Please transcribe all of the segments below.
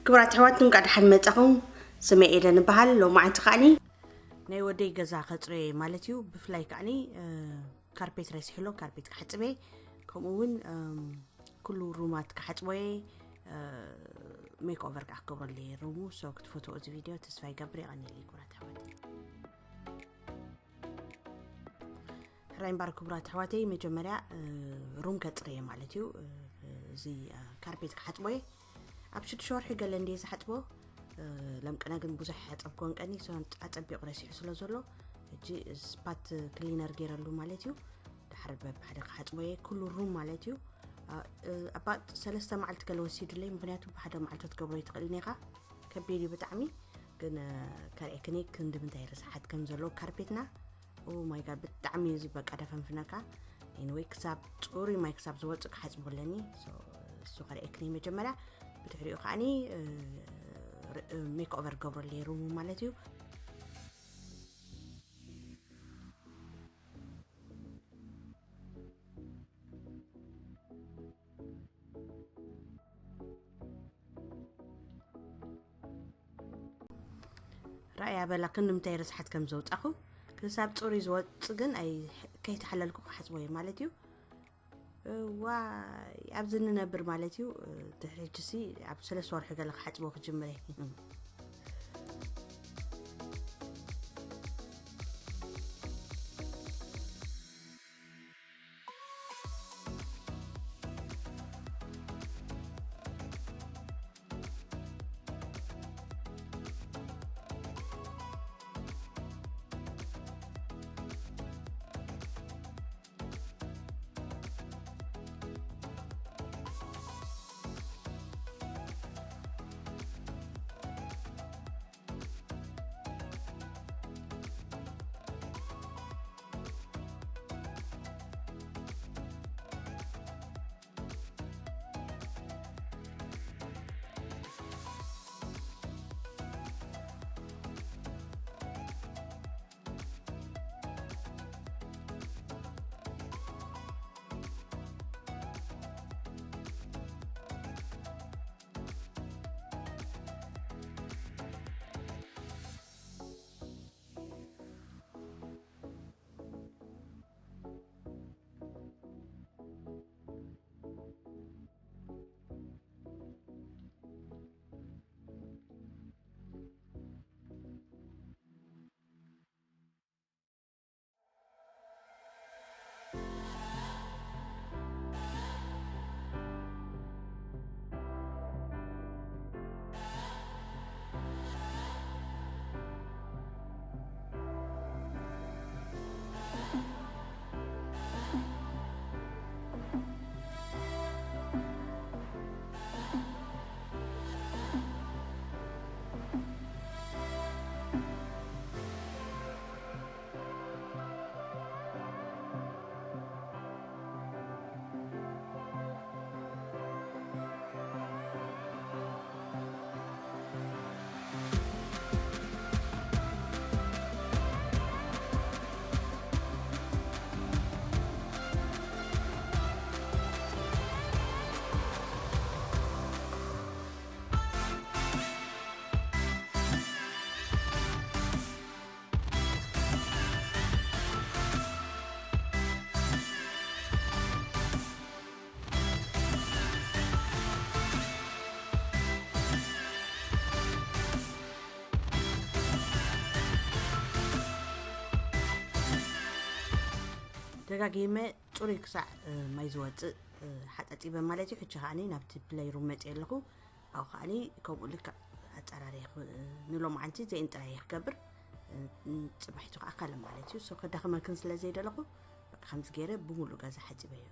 ክቡራት ኣሕዋት፣ እንኳዕ ደሓን መጻኹም። ስመይ ኤደን እበሃል። ሎማዓንቲ ከዓኒ ናይ ወደይ ገዛ ከጽርዮ እየ ማለት እዩ። ብፍላይ ከዓኒ፣ እ፣ ካርፔት ረሲሕሎ፣ ካርፔት ክሓጽብ እየ። ከምኡ እውን፣ እም፣ ኩሉ ሩማት ክሓጽቦ እየ። እ፣ ሜክ ኦቨር ከዓ ክገብረሉ እየ ሩሙ። ሶ ክትፈትዎ እዚ ቪድዮ ተስፋ ይገብር። የቐንየለይ ክቡራት ኣሕዋት። ሕራይ እምበር ክቡራት ኣሕዋተይ፣ መጀመርያ፣ እ፣ ሩም ከጽርየ ማለት እዩ። እ፣ እዚ፣ እ፣ ካርፔት ክሓጽቦ እየ። ኣብ ሽዱሽተ ወርሒ ገለ እንድየ ዝሓጽቦ። እ፣ ለምቅነ ግን ብዙሕ ኣይሓጸብኩዎን ቀኒ፣ ሶ ኣጸቢቑ ረሲሑ ስለ ዘሎ፣ ሕጂ ስፓት ክሊነር ገይረሉ ማለት እዩ። ድሓር በብሓደ ክሓጽቦ እየ፣ ኩሉ ሩም ማለት እዩ። እ፣ እ፣ ኣባ ሰለስተ መዓልቲ ገለ ወሲዱለይ፣ ምኽንያቱ ብሓደ መዓልቲ ክትገብሮ ኣይትኽእልን ኢኻ። ከቢድ እዩ ብጣዕሚ። ግን፣ እ፣ ከርእየክን እየ ክንዲ ምንታይ ርስሓት ከም ዘለዎ ካርፔትና። ኦ ማይ ጋድ፣ ብጣዕሚ እዩ እዚ በቃ ደፈንፍነካ። ኤኒወይ፣ ክሳብ ጽሩይ ማይ ክሳብ ዝወጽእ ክሓጽቦ ኣለኒ። ሶ፣ እሱ ከርእየክን እየ መጀመርያ። ብድሕሪኡ ከዓኒ፣ እ፣ ር-፣ እ፣ ሜክ ኦቨር ገብረሉ እየ ሩሙ ማለት እዩ። ራእያ በላ ክንዲ ምንታይ ርስሓት ከም ዘውጻኹ። ክሳብ ጽሩይ ዝወጽእ ግን ኣይ-፣ ከይተሓለልኩ ክሓጽቦ እየ ማለት እዩ። ዋይ፣ ኣብዚ ንነብር ማለት እዩ። ድሕሪ ሕጂሲ ኣብ ሰለስተ ወርሒ ገለ ክሓጽቦ ክጅምር እየ። ደጋጊመ ጽሩይ ክሳዕ፣ እ፣ ማይ ዝወጽእ፣ እ፣ ሓጸጺበ ማለት እዩ። ሕጂ ከዓኒ ናብቲ ፕለይ ሩም መጽእ ኣለኹ። ኣብኡ ከዓኒ ከምኡ ልክዕ ኣጸራርየ ክ-፣ ንሎማዓንቲ ዘይን ጥራይ እየ ክገብር። እ፣ ጽባሒቱ ከዓ ካልእ ማለት እዩ። ሶ ከዳኽመክን ስለ ዘይደለኹ፣ በቃ ከምዚ ገይረ ብምሉእ ገዛ ሓጺበዮ።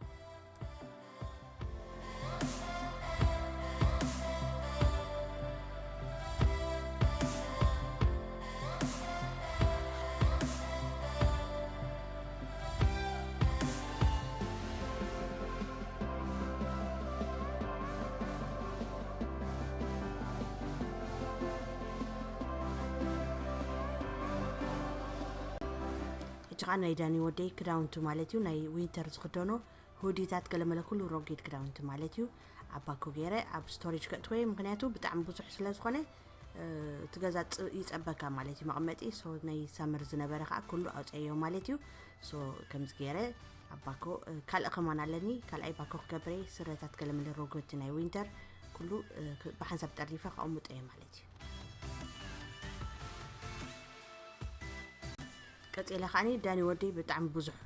ሕጂ ኸዓ ናይ ዳኒ ወደይ ክዳውንቱ ማለት እዩ፣ ናይ ዊንተር ዝኽደኖ ሁዲታት ገለመለ ኩሉ ሮጌድ ክዳውንቲ ማለት እዩ። ኣብ ባኮ ገይረ ኣብ ስቶሬጅ ከእትወየ፣ ምክንያቱ ብጣዕሚ ብዙሕ ስለ ዝኾነ እቲ ገዛ ይጸበካ ማለት እዩ መቐመጢ። ሶ ናይ ሳመር ዝነበረ ከዓ ኩሉ ኣውፀዮ ማለት እዩ። ሶ ከምዚ ገይረ ኣብ ባኮ ካልእ ከማን ኣለኒ። ካልኣይ ባኮ ክገብረ ስረታት ገለመለ ሮጎቲ ናይ ዊንተር ኩሉ ብሓንሳብ ጠርዲፈ ከቐምጦ እየ ማለት እዩ። ቀፂለ ከዓኒ ዳኒ ወደይ ብጣዕሚ ብዙሕ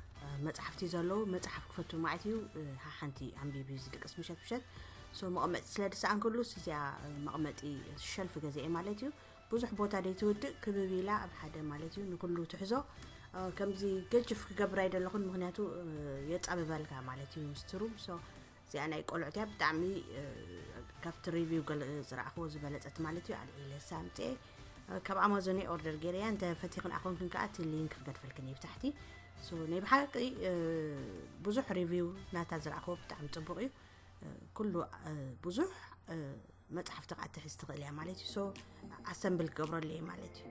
መፅሓፍቲ ዘለዉ መፅሓፍ ክፈቱ ማለት እዩ። ሓንቲ ኣንቢቢ ዝድቅስ ምሸት ምሸት ሶ መቐመጢ ስለ ድሰኣንክሉ እዚኣ መቐመጢ ሸልፍ ገዘኤ ማለት እዩ። ብዙሕ ቦታ ደይ ትውድእ ክብብ ኢላ ኣብ ሓደ ማለት እዩ ንኩሉ ትሕዞ። ከምዚ ገጅፍ ክገብር ኣይደለኹን፣ ምክንያቱ የፃብበልካ ማለት እዩ ምስ ትሩም። ሶ እዚኣ ናይ ቆልዑት እያ፣ ብጣዕሚ ካብቲ ሪቪው ገለ ዝረኣኽዎ ዝበለፀት ማለት እዩ። ኣልዒለ ሳምፀ ካብ ኣማዞን ኦርደር ገይረያ። እንተ ፈቲኽን ኣኾንክን ከዓ እቲ ሊንክ ክገድፈልክን እዩ ብታሕቲ። ሶ ናይ ብሓቂ ብዙሕ ሪቪው ናታ ዝረኣኽዎ ብጣዕሚ ፅቡቕ እዩ። ኩሉ ብዙሕ መፅሓፍቲ ከዓ ትሕዝ ትኽእል እያ ማለት እዩ። ሶ ኣሰምብል ክገብረሉ እየ ማለት እዩ።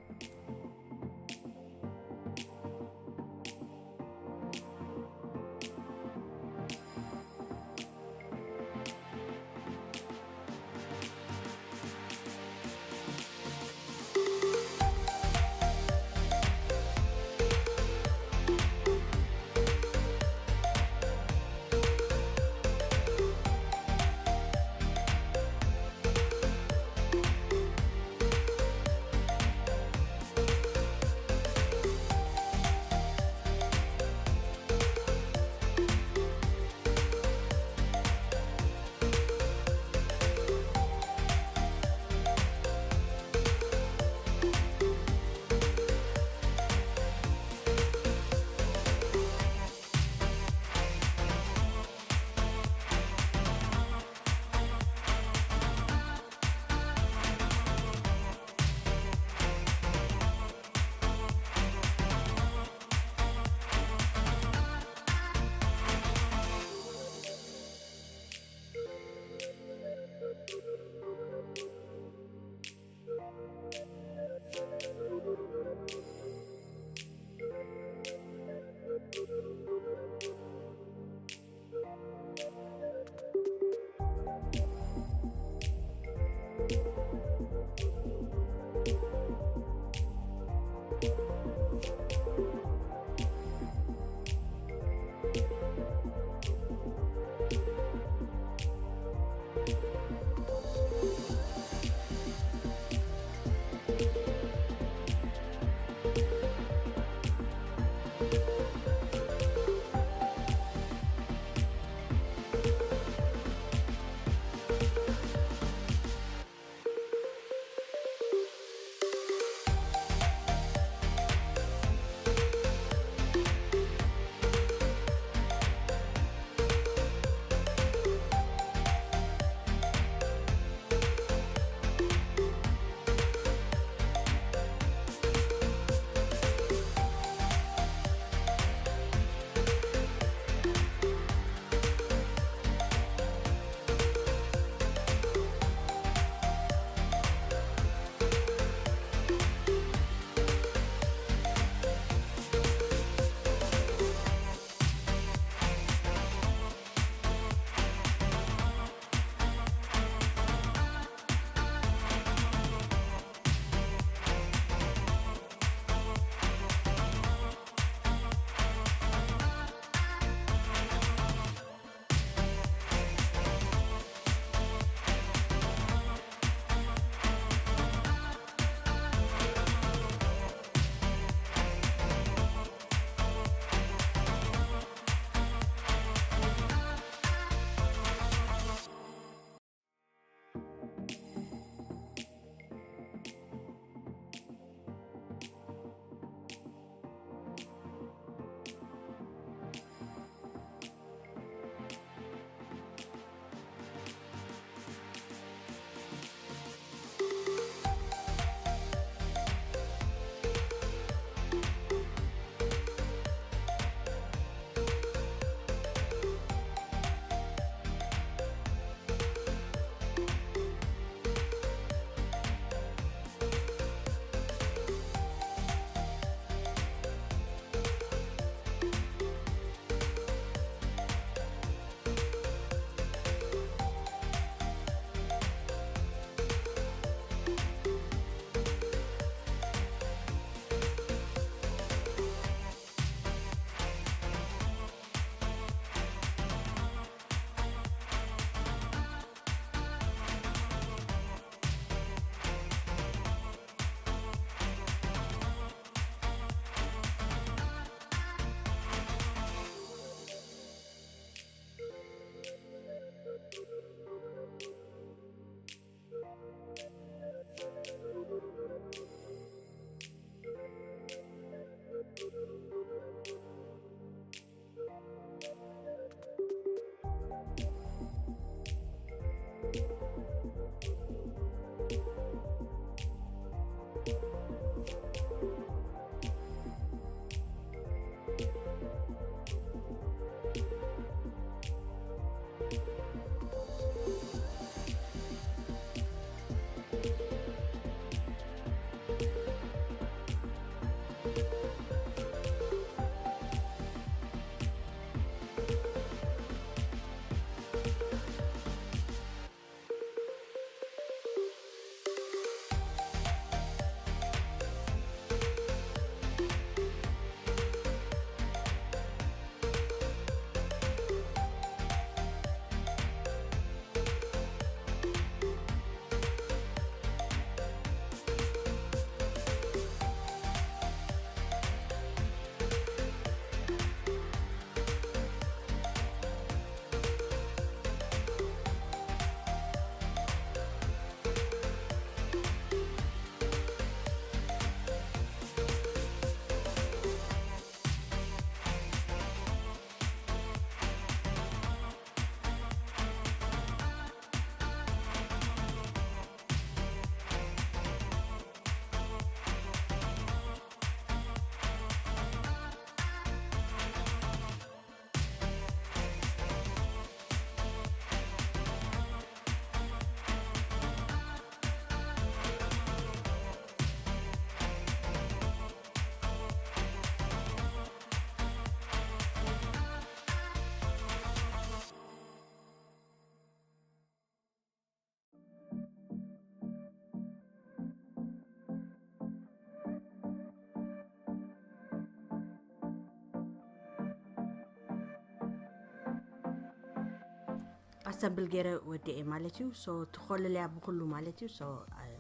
ኣሰምብል ገይረ ወዲኤ ማለት እዩ። ሶ ትኾልልያ ብኩሉ ማለት እዩ። ሶ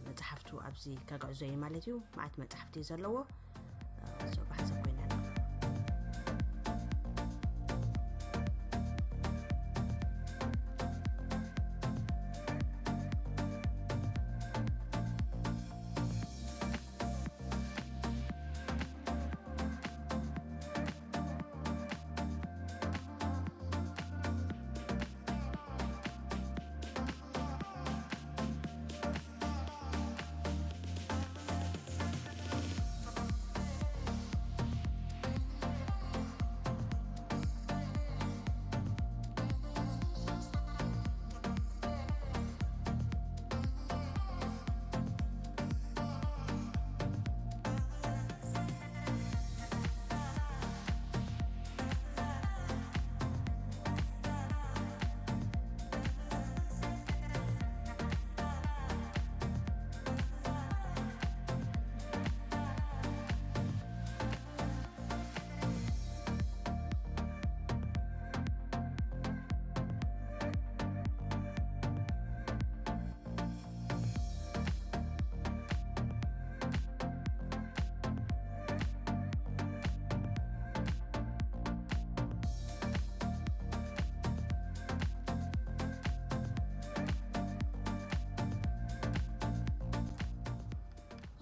መፅሓፍቱ ኣብዚ ከግዕዞ እየ ማለት እዩ። መዓት መፅሓፍቲ እዩ ዘለዎ። ሶ ብሓሳብ ኮይና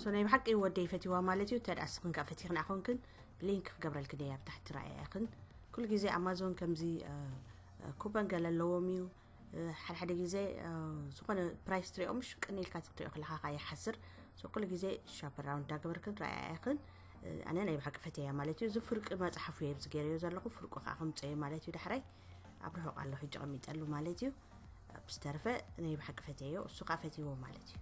ሶ ናይ ብሓቂ ወደይ ፈቲዋ ማለት እዩ። ተድኣ ስኽን ከኣ ፈቲኽን ኣኾንክን ሊንክ ክገብረልክን እየ ኣብ ታሕቲ ረኣያ ኢኽን። ኩሉ ግዜ ኣማዞን ከምዚ ኩፐን ገለ ኣለዎም እዩ። ሓደ ሓደ ግዜ ዝኾነ ፕራይስ ትሪኦ ምሽ ቅን ኢልካ ትሪኦ ከለካ ከኣ ይሓስር። ሶ ኩሉ ግዜ ሻፕ ኣራውንድ እንዳገበርክን ረኣያ ኢኽን። ኣነ ናይ ብሓቂ ፈትየያ ማለት እዩ። እዚ ፍርቂ መፅሓፉ እየ ኣብዚ ገይረዮ ዘለኹ፣ ፍርቁ ከኣ ከምፅኦ እየ ማለት እዩ። ዳሕራይ ኣብ ርሑቕ ኣሎ ሕጂ ቀሚጠሉ ማለት እዩ። ብዝተረፈ ናይ ብሓቂ ፈትየዮ፣ እሱ ከኣ ፈትይዎ ማለት እዩ።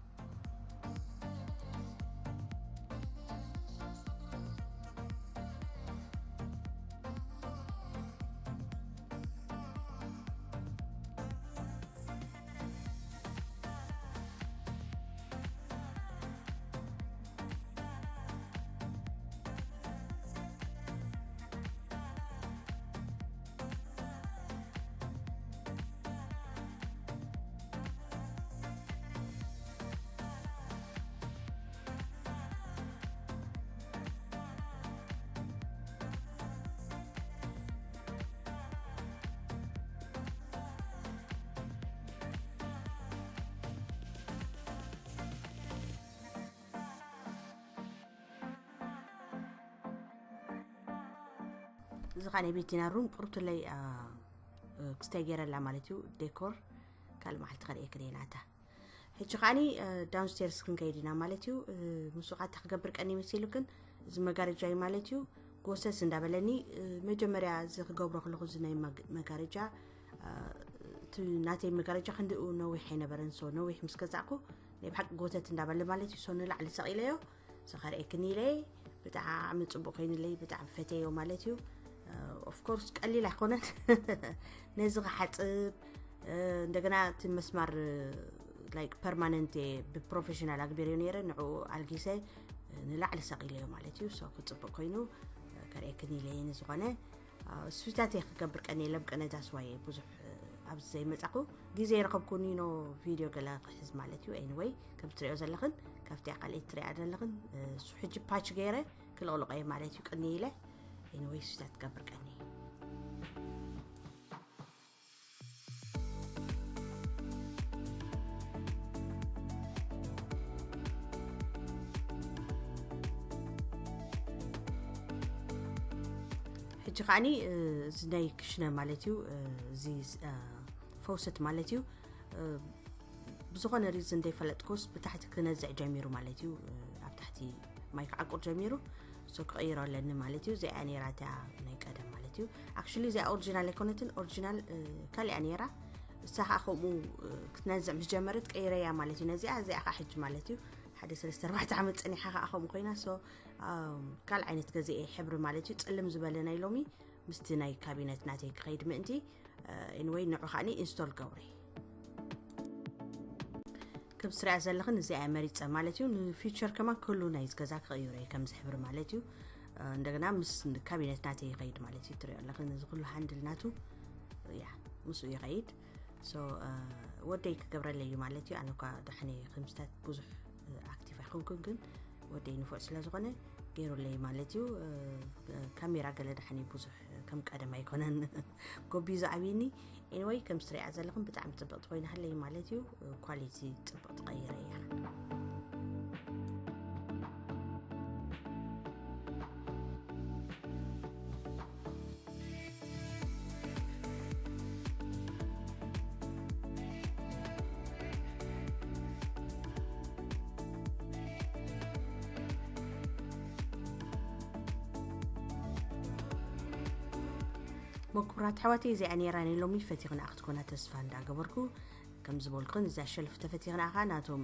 እዚ ኸዓ ናይ ቤቲና ሩም ቁርብትለይ ክስታይ ገይረላ ማለት እዩ። ዴኮር ካልእ መዓልቲ ከርእየክን እየ ናታ። ሕጂ ከዓኒ ዳውንስቴርስ ክንከይድ ኢና ማለት እዩ። ምስ ኸዓ ክገብር ቀኒ መሲሉክን፣ እዚ መጋረጃ እዩ ማለት እዩ። ጎሰስ እንዳበለኒ፣ መጀመርያ እዚ ክገብሮ ከለኹ፣ እዚ ናይ መጋረጃ፣ እቲ ናተይ መጋረጃ ክንድኡ ነዊሕ ኣይነበረን። ሶ ነዊሕ ምስ ገዛእኩ ናይ ብሓቂ ጎተት እንዳበለ ማለት እዩ። ሶ ንላዕሊ ሰቒለዮ፣ ሶ ከርእየክን ኢለ። ብጣዕሚ ፅቡቅ ኮይኑለይ፣ ብጣዕሚ ፈተዮ ማለት እዩ። ኦፍኮርስ ቀሊል ኣይኮነን። ነዚ ክሓፅብ፣ እንደገና እቲ መስማር ላይክ ፐርማነንት ብፕሮፌሽናል ኣግቢርዮ ነይረ። ንዕኡ ኣልጊሰ ንላዕሊ ሰቒለዮ ማለት እዩ። ሶ ክፅብቅ ኮይኑ ከርእየክን ኢለ። ንዝኾነ ስዊታት እየ ክገብር ቀኒ የለም ቀነታ ስዋየ ብዙሕ ኣብዚ ዘይመጻኹ ግዜ ይረኸብኩኒ ኖ ቪድዮ ገለ ክሕዝ ማለት እዩ። ኤኒወይ ከም ትሪኦ ዘለኽን ካብቲ ኣቃል ትሪኣ ዘለኽን እሱ ሕጂ ፓች ገይረ ክልቕልቆ እየ ማለት እዩ። ቅኒ ኢለ ኤኒወይ ስዊታት ክገብር ቀኒ። ሕጂ ከዓኒ እዚ ናይ ክሽነ ማለት እዩ። እዚ ፈውሰት ማለት እዩ። ብዝኾነ ሪዝን ዘይፈለጥኩስ ብታሕቲ ክነዝዕ ጀሚሩ ማለት እዩ። ኣብ ታሕቲ ማይ ክዓቁር ጀሚሩ። ሶ ክቕይሮ ኣለኒ ማለት እዩ። እዚኣ ነይራ እቲኣ ናይ ቀደም ማለት እዩ። ኣክቹሊ እዚኣ ኦሪጂናል ኣይኮነትን። ኦሪጂናል ካሊኣ ነይራ። እሳ ከዓ ከምኡ ክትነዝዕ ምስ ጀመረት ቀይረያ ማለት እዩ። ነዚኣ እዚኣ ከዓ ሕጂ ማለት እዩ ሓደ ሰለስተ ኣርባዕተ ዓመት ፀኒሓ ከዓ ከምኡ ኮይና። ሶ ካልእ ዓይነት ገዚኤ ሕብሪ ማለት እዩ። ፀልም ዝበለ ናይ ሎሚ ምስቲ ናይ ካቢነት ናተይ ክኸይድ ምእንቲ። ኤኒወይ ንዑ ከዓኒ ኢንስቶል ገብረ። ከም ስሪያ ዘለኽን እዚኣ እየ መሪፀ ማለት እዩ። ንፊቸር ከማን ኩሉ ናይ ገዛ ክቕይሮ እየ ከምዚ ሕብሪ ማለት እዩ። እንደገና ምስ ካቢነት ናተይ ይኸይድ ማለት እዩ። ትሪኦ ኣለኽን እዚ ኩሉ ሃንድል ናቱ ያ ምስኡ ይኸይድ። So ወደይ ክገብረለይ እዩ ማለት እዩ። ኣነ እኳ ዳሕኒ ክምስታት ብዙሕ ኣክቲቭ ኣይኮንኩን፣ ግን ወደይ ንፉዕ ስለ ዝኾነ ገይሩለይ ማለት እዩ። ካሜራ ገለ ዳሕኒ ብዙሕ ከም ቀደም ኣይኮነን፣ ጎቢዩ ዝዓብየኒ። Anyway፣ ከም ስትሪኣ ዘለኹም ብጣዕሚ ጽብቕቲ ኮይና ሃለይ ማለት እዩ። ኳሊቲ ጽብቕቲ ቀይረ እያ። መኩራት ኣሕዋተይ፣ እዚኣ ነይራ ናይ ሎሚ። ፈቲኽንኣ ክትኮና ተስፋ እንዳገበርኩ፣ ከም ዝበልኩን እዛ ሸልፍ ተፈቲኽንኣ ኸዓ ናቶም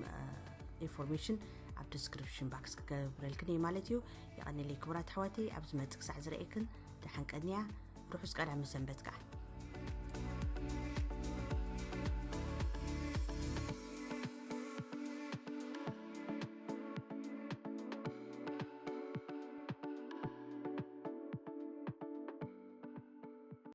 ኢንፎርሜሽን ኣብ ዲስክሪፕሽን ባክስ ክገብረልክን እየ ማለት እዩ። የቐንለይ ክቡራት ኣሕዋተይ፣ ኣብ ዝመጽእ ክሳዕ ዝረኤክን ደሓን ቀንያ። ርሑስ ቀዳመ ሰንበት ከዓ።